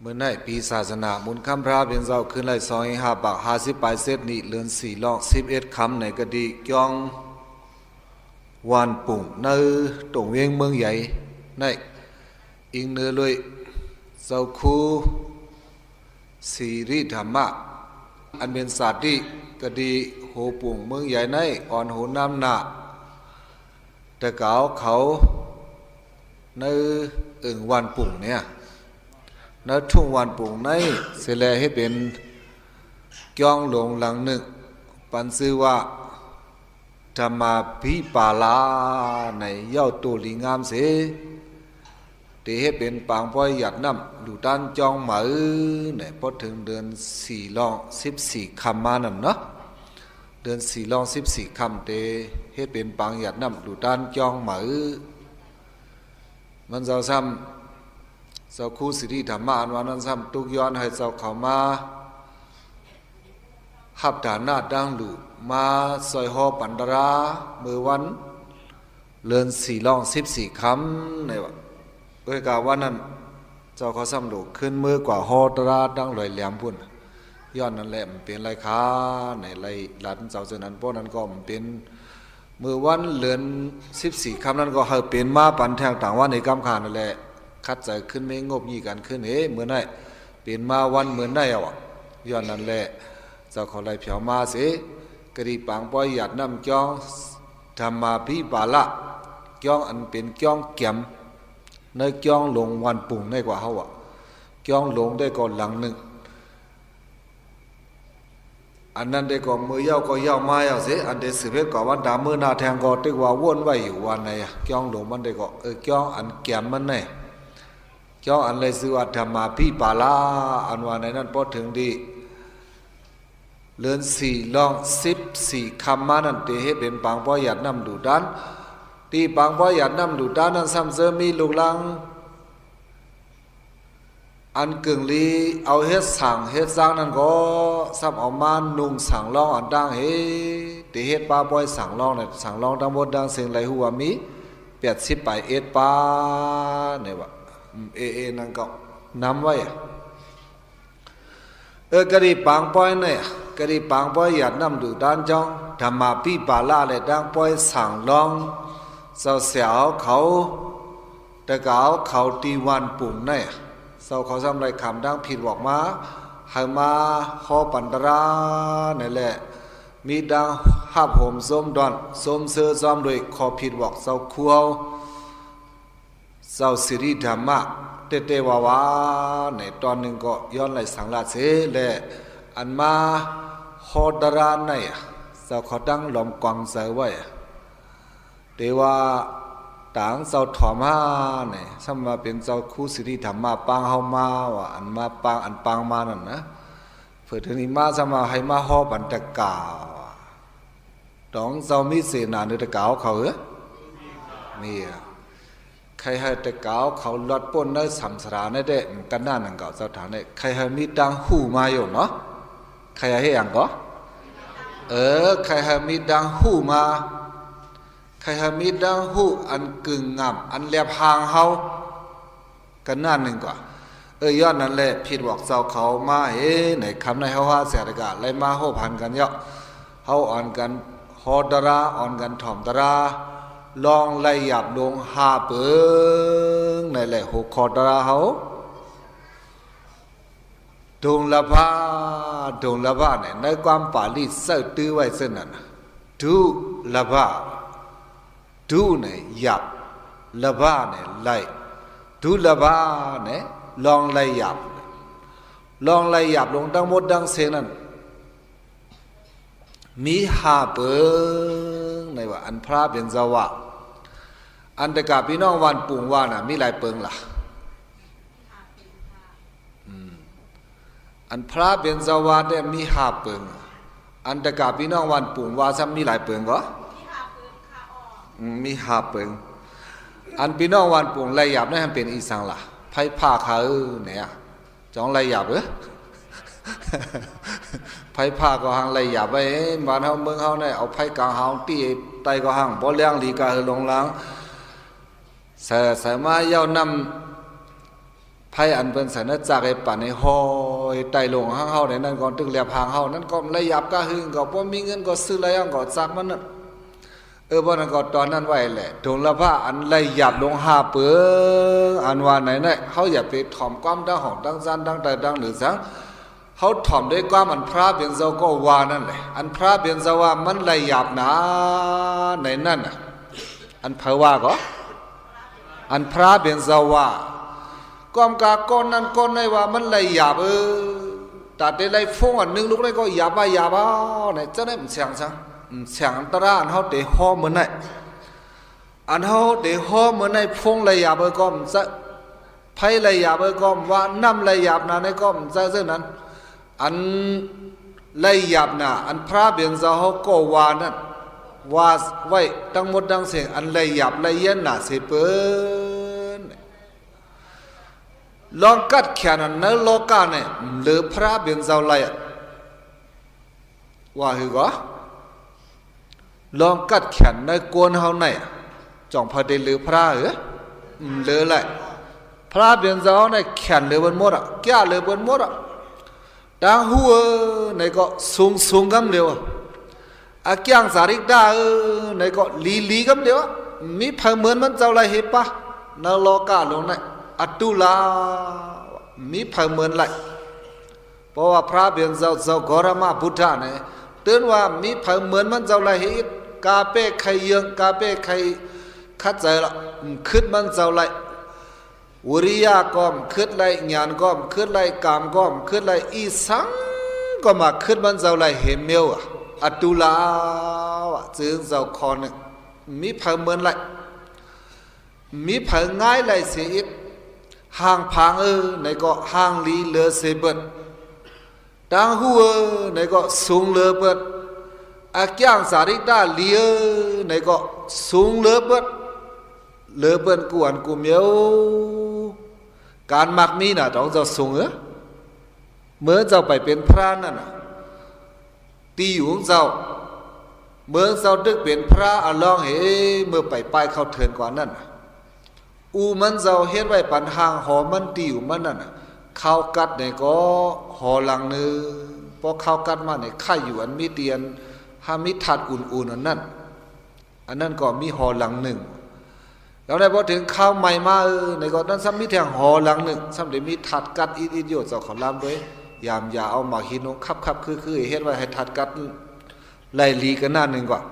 ມື້ໃນປີສາສະໜາ ບຸນຄຳພະເປັນເຈົ້າ ຄືນໄລສອງເອງຫ້າບາກຫ້າສິບປາຍເສດນີ້ ເດືອນສີ່ລອງສິບເອັດຄ່ຳໃນກະດີ ກຽງວານປຸງ ໃນຕົງວຽງເມືອງໃຫຍ່ໃນ ອີງເນີໂລຍເຈົ້າຄູ ສິລິທຳມະ ອັນເປັນສາດຕິກະດີ ໂຮປຸງເມືອງໃຫຍ່ໃນ ອ່ອນໂຫນນຳໜ້າ ແຕ່ກາວເຂົາໃນເອີ່ງວານປຸງເນຍ ໃນທົ່ງວານປຸງໃນ ເສຍແລເຮັດເປັນກຽງຫຼວງຫຼັງໜຶ່ງ ປັນຊື່ວ່າ ທຳມາພິປາລາ ໃນເຍົາໂຕລີງາມເສ ເຕເຮັດເປັນປາງປ່ອຍຫຍາດນ້ຳດູດຕານຈອງໃໝ່ ໃນພໍເຖິງເດືອນສີ່ລອງສິບສີ່ຄ່ຳມານັ້ນເນາະ ເດືອນສີ່ລອງສິບສີ່ຄ່ຳ ເຕເຮັດເປັນປາງຫຍາດນ້ຳດູດຕານຈອງໃໝ່ ມັນເຈົ້າຊ້ຳ ເຈົ້າຄູສິລິທຳມະ ອັນວ່ານັ້ນຊ້ຳ ຕຸກຍ້ອນໃຫ້ເຈົ້າເຂົ້າມາ ຮັບຖານະດັ່ງລູກ ມາຊ່ອຍຫໍປັນຕະລາ ເມື່ອວັນເດືອນສີ່ລອງສິບສີ່ຄ່ຳ ໃນວ່າ ເອີຍ ກະວັນນັ້ນ ເຈົ້າເຂົາຊ້ຳລູກຂຶ້ນເມືອກວ່າຫໍຕະລາ ດັ່ງລອຍແຫຼມພຸ້ນ ຍ້ອນນັ້ນແຫຼະ ມັນເປັນໄລຄາ ໃນໄລລັດເຈົ້າເຈົ້ານັ້ນ ເພາະນັ້ນກໍມັນເປັນ ເມື່ອວັນເດືອນສິບສີ່ຄ່ຳນັ້ນ ກໍໃຫ້ເປັນມາປັນແທ່ງຕາງວັນໃນກຳຂານັ້ນແຫຼະ ຂັດໃຈຂຶ້ນເມງົບຍີ່ກັນຂຶ້ນເອ ເມື່ອໃນ ເປັນມາວັນເມື່ອໃນເອົາ ຍ້ອນນັ້ນແຫຼະ ເຈົ້າເຂົາໄລ່ຜຽວມາເສ ກະດີປາງປ່ອຍຫຍາດນ້ຳກຽງ ທຳມາພິປາລະ ກຽງອັນເປັນກຽງແກມ ໃນກຽງຫຼວງວານປຸງໃນກວ່າເຮົາອະ ກຽງຫຼວງໄດ້ກໍຫຼັງໜຶ່ງ ອັນນັ້ນໄດ້ກໍ ເມື່ອເຍົາກໍເຍົາມາເອົາເສ ອັນເດສືບເຮັດກໍວັນຕາ ມື້ໜ້າແທງກໍຕຶກວ່າວົນໄວ້ຢູ່ວັນໃນ ກຽງຫຼວງມັນໄດ້ກໍ ເອີ ກຽງອັນແກມມັນໃນ ກຽງອັນໄດ້ຊື່ວ່າ ທຳມາພິປາລາ ອັນວ່າໃນນັ້ນ ພໍເຖິງດີ ເດືອນສີ່ລອງສິບສີ່ຄ່ຳມານັ້ນ ເຕເຮັດເປັນປາງປ່ອຍຫຍາດນ້ຳດູດຕານ ທີ່ປາງປ່ອຍຫຍາດນ້ຳດູດຕານນັ້ນ ຊ້ຳເຈີມີລູກຫຼັງ ອັນກຶ່ງລີເອົາເຮັດສາງເຮັດສາງນັ້ນກໍ ຊ້ຳເອົາມານຸ່ງສາງລອງອັນຕ່າງເຮ ເຕເຮັດປາປ່ອຍສາງລອງນັ້ນ ສາງລອງທັງໝົດທັງເສັງ ໄລ່ຮູ້ວ່າມີແປດສິບປາຍເອັດປາ ນີ້ວ່າ ເອ ເອ ນັ້ນກໍນຳໄວ້ ເອີ ກະດີປາງປ່ອຍໃນ ກະດີປາງປ່ອຍຫຍາດນ້ຳດູດຕານຈອງ ທຳມາພິປາລະ ແລະ ດັ່ງປ່ອຍສາງລອງ ເຈົ້າສຽວເຂົາ ແຕ່ກາວເຂົາທີ່ວານປຸງໃນ ເຈົ້າເຂົາຊ້ຳໄລ່ຄຳດັ່ງຜິດບອກມາ ໃຫ້ມາຫໍປັນຕະລາ ນັ້ນແຫຼະ ມີດັ່ງຮັບໂຮມຊົມດອນ ຊົມເຊີຍຊ້ອມໂດຍ ຂໍຜິດບອກເຈົ້າຄູເຮົາ ເຈົ້າສິລິທຳມະ ແຕ່ແຕ່ວ່າວ່າ ໃນຕອນໜຶ່ງກໍຍ້ອນໄຫຼສັງລາດເສ ແລະ ອັນມາຫໍຕະລາໃນ ເຈົ້າເຂົາຕັ້ງຫຼອມກວາງໃຈໄວ້ ແຕ່ວ່າຕາງເຈົ້າຖອມຫາໃນ ຊ້ຳວ່າເປັນເຈົ້າຄູສິລິທຳມະປາງເຮົາມາວ່າ ອັນມາປາງ ອັນປາງມານັ້ນນະ ເພິ່ນເທື່ອນີ້ມາ ຊ້ຳວ່າໃຫ້ມາຫໍປັນຕະກາ ດອງເຈົ້າມີເສນາເໜືອແຕ່ກາວເຂົາເອີ ມີ ໃຄໃຫ້ແຕ່ກາວເຂົາລອດປົ້ນໃນສຳສະຖານໃນແດ່ ກັນນານໜັງເຂົາເຈົ້າຖາມໃນ ໃຄໃຫ້ມີດັງຫູມາຢູ່ເນາະ ໃຄໃຫ້ເຮັດຫຍັງກໍ ເອີ ໃຄໃຫ້ມີດັງຫູມາ ໃຄໃຫ້ມີດັງຫູອັນກຶ່ງງາມ ອັນແລບຫ່າງເຮົາ ກັນໜ້າໜຶ່ງກວ່າ ເອີ ຍ້ອນນັ້ນແຫຼະ ຜິດບອກເຈົ້າເຂົາມາເອ ໃນຄ່ຳໃນເຮົາຫາແສດກະໄລ່ມາໂຮບຫັນກັນເຍາະ ເຮົາອ່ອນກັນຫໍຕະລາ ອ່ອນກັນຖອມຕະລາ ລອງໄລ່ຫຍາບລົງຫ້າເປີງ ໃນແຫຼະຫົວຂໍ້ຕະລາເຮົາ ທຸລະພາ ທຸລະພາ ໃນ ໃນຄວາມປາລີໃຊ້ຕື້ໄວ້ເຊັ່ນນັ້ນ ທຸລະພາ ທຸ ໃນ ຫຍາບ ລະພາ ໃນ ໄລ່ ທຸລະພາ ໃນ ລອງໄລ່ຫຍາບ ລອງໄລ່ຫຍາບລົງທັງໝົດທັງເສັງນັ້ນ ມີຫ້າເປີງ ໃນວ່າ ອັນພະເປັນເຈົ້າວ່າ ອັນແຕ່ກາພີ່ນ້ອງວານປຸງວ່ານະ ມີຫຼາຍເປີງລະ? ອືມ ອັນພະເປັນເຈົ້າວ່າແຕ່ມີຫ້າເປີງ ອັນແຕ່ກາພີ່ນ້ອງວານປຸງວ່າຊ້ຳມີຫຼາຍເປີງກໍ? ອືມ ມີຫ້າເປີງ ອັນພີ່ນ້ອງວານປຸງໄລ່ຫຍາບນັ້ນ ມັນເປັນອີ່ສັງລະ? ໄຟຟ້າເຂົາແນ່ ຈ້ອງໄລ່ຫຍາບເອີ ໄຟຟ້າກໍຮັ່ງໄລ່ຫຍາບໄວ້ ບ້ານເຮົາເມືອງເຮົານີ້ ເອົາໄຟກາງເຮົາຕີໃຕ້ກໍຮັ່ງບໍ່ແລ້ງ ລີກະເຮີລົງລາງ ສະ ສະມາເຍົານ້ຳ ໄພອັນເພິ່ນໃສ່ໃນຈັກໃຫ້ປັ່ນໃຫ້ຫ້ອຍໃຕ້ໂລງຫາງເຮົາໃນນັ້ນກໍ ຕຶກແຫຼບຫາງເຮົານັ້ນກໍໄລ່ຫຍາບກະຫຶງ ກໍບໍ່ມີເງິນກໍຊື້ໄລ່ຫຍັງກໍຈັກມັນນັ້ນ. ເອີ ບໍ່ນັ້ນກໍຕອນນັ້ນໄວ້ແຫຼະ ດົງລະພາອັນໄລ່ຫຍາບລົງຫ້າເປີງ ອັນວ່າໃນນັ້ນ ເຮົາຢ່າໄປຖ່ອມຄວາມທາງຫ້ອງທາງຊັ້ນທາງໃຕ້ທາງເໜືອສັງ ເຮົາຖ່ອມດ້ວຍຄວາມອັນພະເປັນເຈົ້າກໍວ່ານັ້ນແຫຼະ ອັນພະເປັນເຈົ້າວ່າມັນໄລ່ຫຍາບໜາໃນນັ້ນນະ ອັນໃຜວ່າກໍ ອັນພະເປັນເຈົ້າວ່າ ກວມກາກ້ອນນັ້ນກ້ອນໃນວ່າມັນໄລ່ຫຍາບ ເອີ ຕາແຕ່ໄລ່ຟົງອັນໜຶ່ງລູກໃນກໍຫຍາບວ່າຫຍາບເອົາໃນ ຈັ່ງໃດມັນແສງສັງ ແສງອັນຕະລາອັນເຮົາເຕະຫໍ່ມື້ໃນ ອັນເຮົາເຕະຫໍ່ມື້ໃນ ຟົງໄລ່ຫຍາບເອີ ກໍມັນຈະ ໄພໄລ່ຫຍາບເອີ ກໍວ່າ ນ້ຳໄລ່ຫຍາບໜາໃນ ກໍມັນຈະເຊັ່ນນັ້ນ ອັນໄລ່ຫຍາບໜາ ອັນພະເປັນເຈົ້າເຮົາກໍວ່ານັ້ນ ວ່າໄວ້ທັງໝົດທັງເສງ ອັນໄລ່ຫຍາບໄລ່ຢ້ຽນໜາເສເປີນ ລອງກັດແຂນອັນໃນໂລກາໃນ ເຫຼືອພະເປັນເຈົ້າໄລ່ ວ່າຄືກໍ ລອງກັດແຂນໃນກວນເຮົາໃນ ຈ່ອງພະໄດ້ເຫຼືອພະເອີ ເຫຼືອໄລ່ ພະເປັນເຈົ້າໃນແຂນເຫຼືອເບິດໝົດອະ ແກ້ເຫຼືອເບິດໝົດອະ ຕ່າງຫູເອີ ໃນກໍສູງສູງກຳຫຼຽວ ອາກຽງສາລິກຕາເອີ ໃນກໍຫຼີຫຼີກຳຫຼຽວ ມີໃຜເໝືອນມັນເຈົ້າໄລ່ເຮປະ ໃນໂລກາໂລກໃນ ອະຕຸລາ ມີໃຜເໝືອນໄລ່ ເພາະວ່າພະເປັນເຈົ້າ ເຈົ້າກໍລະມະບຸດທະໃນ ເຕືອນວ່າມີໃຜເໝືອນມັນເຈົ້າໄລ່ເຮ ກາເປໄຄເຍືອງ ກາເປໄຄຂັດໃຈລະ ຄຶດມັນເຈົ້າໄລ່ ວິລິຍະກໍຄຶດໄລ່ ຍານກໍຄຶດໄລ່ ກາມກໍຄຶດໄລ່ ອີ່ສັງກໍມາຄຶດມັນເຈົ້າໄລ່ເຮເມວ ອະຕຸລາ ຈຶ່ງເຈົ້າຂໍ້ໜຶ່ງ ມີໃຜເໝືອນໄລ່ ມີໃຜງ່າຍໄລ່ເສອີກ ຮ່າງພາງເອີ ໃນກໍຮ່າງຫຼີເຫຼືອເສເບິດ ຕ່າງຫູເອີ ໃນກໍສູງເຫຼືອເບິດ ອາກຽງສາລິກຕາຫຼີເອີ ໃນກໍສູງເຫຼືອເບິດ ເຫຼືອເບິດກູອັນກູມຽວ ການມັກມີນະ ຕ້ອງເຈົ້າສູງເອີ ເມື່ອເຈົ້າໄປເປັນພະນັ້ນນະ ທີ່ຢູ່ຂອງເຈົ້າ ເມື່ອເຈົ້າຕຶກເປັນພະອະລອງເຮ ເມື່ອໄປປ້າຍເຂົ້າເທີນກວ່ານັ້ນນະ ອູ່ມັນເຈົ້າເຮັດໄວ້ປັນຮ່າງຫໍມັນ ທີ່ຢູ່ມັນນັ້ນນະ ຄາວກັດໃນກໍຫໍຫຼັງໜຶ່ງ ພໍຄາວກັດມາໃນຂ້າຢູ່ອັນມີຕຽນ ຫາມີທາດອຸ່ນໆ ອັນນັ້ນ ອັນນັ້ນກໍມີຫໍຫຼັງໜຶ່ງ ແລ້ວໃນພໍເຖິງຄາວໃໝ່ມາ ເອີ ໃນກໍນັ້ນຊ້ຳມີແທ່ງຫໍຫຼັງໜຶ່ງ ຊ້ຳໄດ້ມີທາດກັດອິດໆ ຢູ່ ເຈົ້າເຂົ້າລາມດ້ວຍ ຢາມຢາເອົາໝາກຫີນລົງຂັບໆ ຄືໆ ເຮັດໄວ້ໃຫ້ທາດກັດໄລ່ຫຼີກັນໜ້າໜຶ່ງກວ່າ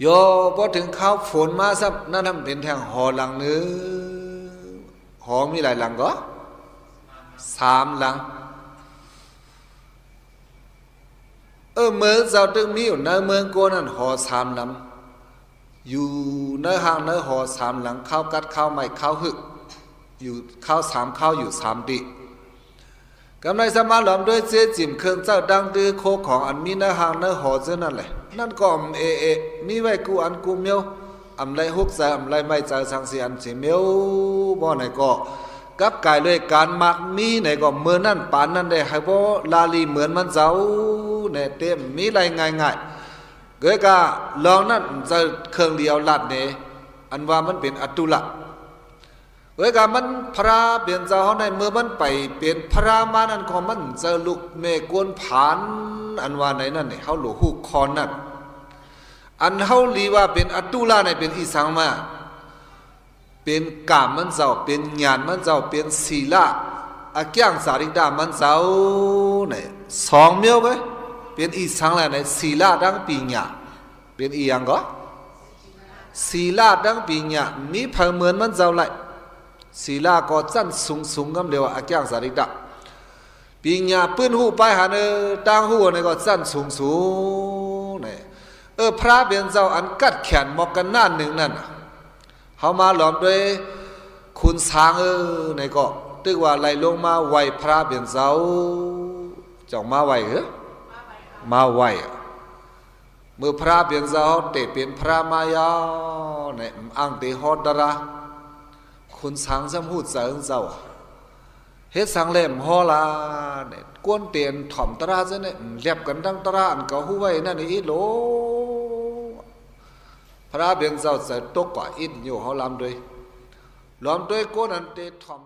ໂຍ ພໍເຖິງຄາວຝົນມາຊ້ຳ ນັ້ນນຳເປັນແທ່ງຫໍຫຼັງໜຶ່ງ ຫໍມີຫຼາຍຫຼັງກໍ ສາມຫຼັງ ເອີ ເມືອງເຈົ້າຕຶກມີຢູ່ໃນເມືອງໂກນັ້ນ ຫໍສາມລຳ ຢູ່ໃນຮ່າງໃນຫໍສາມຫຼັງ ຄາວກັດຄາວໄໝ້ຄາວຫຶກ ຢູ່ຄາວສາມຄາວຢູ່ສາມຕີ ກຳໄລສາມາດຫຼອມດ້ວຍເຊຈິມເຄື່ອງເຈົ້າດັ່ງດື້ໂຄຂອງອັນມີໃນຮ່າງໃນຫໍເຈົ້ານັ້ນແຫຼະ ນັ້ນກໍອຳເອເອ ມີໄວ້ກູ່ອັນກູ່ມຽວ ອຳໄລຮຸກໃຈ ອຳໄລໄໝ້ໃຈສັງສີອັນສີມຽວ ບໍ່ໃນກໍ ກັບກາຍດ້ວຍການມັກມີໃນກໍ ເມື່ອນັ້ນປານນັ້ນໄດ້ ໃຫ້ບໍ່ລາລີເໝືອນມັນເຈົ້າ ແນເຕັມມີໄລ່ງ່າຍໆ ເກີດກະລອງນັ້ນໃຈເຄື່ອງດຽວລັດເນ ອັນວ່າມັນເປັນອະຕຸລະ ເກີດກະມັນພະເປັນເຈົ້າເຮົາໃນ ເມື່ອມັນໄປເປັນພະມານັ້ນກໍ ມັນໃຈລູກແມ່ກວນຜານ ອັນວ່າໃນນັ້ນເນ ເຮົາຫຼວງຮູ້ຄອນນັ້ນ ອັນເຮົາລີວ່າເປັນອະຕຸລະໃນ ເປັນອີ່ສັງມາ ເປັນກາມມັນເຈົ້າ ເປັນຍານມັນເຈົ້າ ເປັນສີລະ ອາກຽງສາລິກຕາມັນເຈົ້າໃນ ສອງມຽວເວີຍ ເປັນອີ່ສັງລະໃນ ສີລະທັງປີຍາ ເປັນອີ່ຫຍັງກໍ ສີລະທັງປີຍາ ມີໃຜເໝືອນມັນເຈົ້າໄລ່ ສີລະກໍຊັ້ນສູງໆ ກຳເລີຍວ່າ ອາກຽງສາລິກຕາ ປີຍາ ປືນຫູປາຍຫານ ເອີ ຕ່າງຫູໃນກໍຊັ້ນສູງໆ ໃນ ເອີ ພະເປັນເຈົ້າອັນກັດແຂນໝອກກັນໜ້າໜຶ່ງນັ້ນນະ ເຮົາມາຫຼອມດ້ວຍຂຸນຊ້າງ ເອີ ໃນກໍ ຕຶກວ່າໄລ່ລົງມາໄຫວ້ພະເປັນເຈົ້າ ເຈົ້າມາໄຫວ້ ເອີ ມາໄຫວ້ ເມື່ອພະເປັນເຈົ້າເຮົາເຕະເປັນພະມາຍາວ ໃນ ອາງເຕຮອດຕະລາ ຂຸນຊ້າງຊ້ຳຮູ້ໃຈຂອງເຈົ້າ ເຮັດສັງແລມຫໍລາ ໃນ ກວນເຕນຖ່ອມຕະລາເຈົ້າໃນ ແລບກັນທັງຕະລາ ອັນກໍຮູ້ໄວ້ນັ້ນອີໂລ ພະເປັນເຈົ້າໃຈຕົກກວ່າອິດໂຍ ເຮົາລຳດ້ວຍ ລວມດ້ວຍໂກນັ້ນເຕຖອມ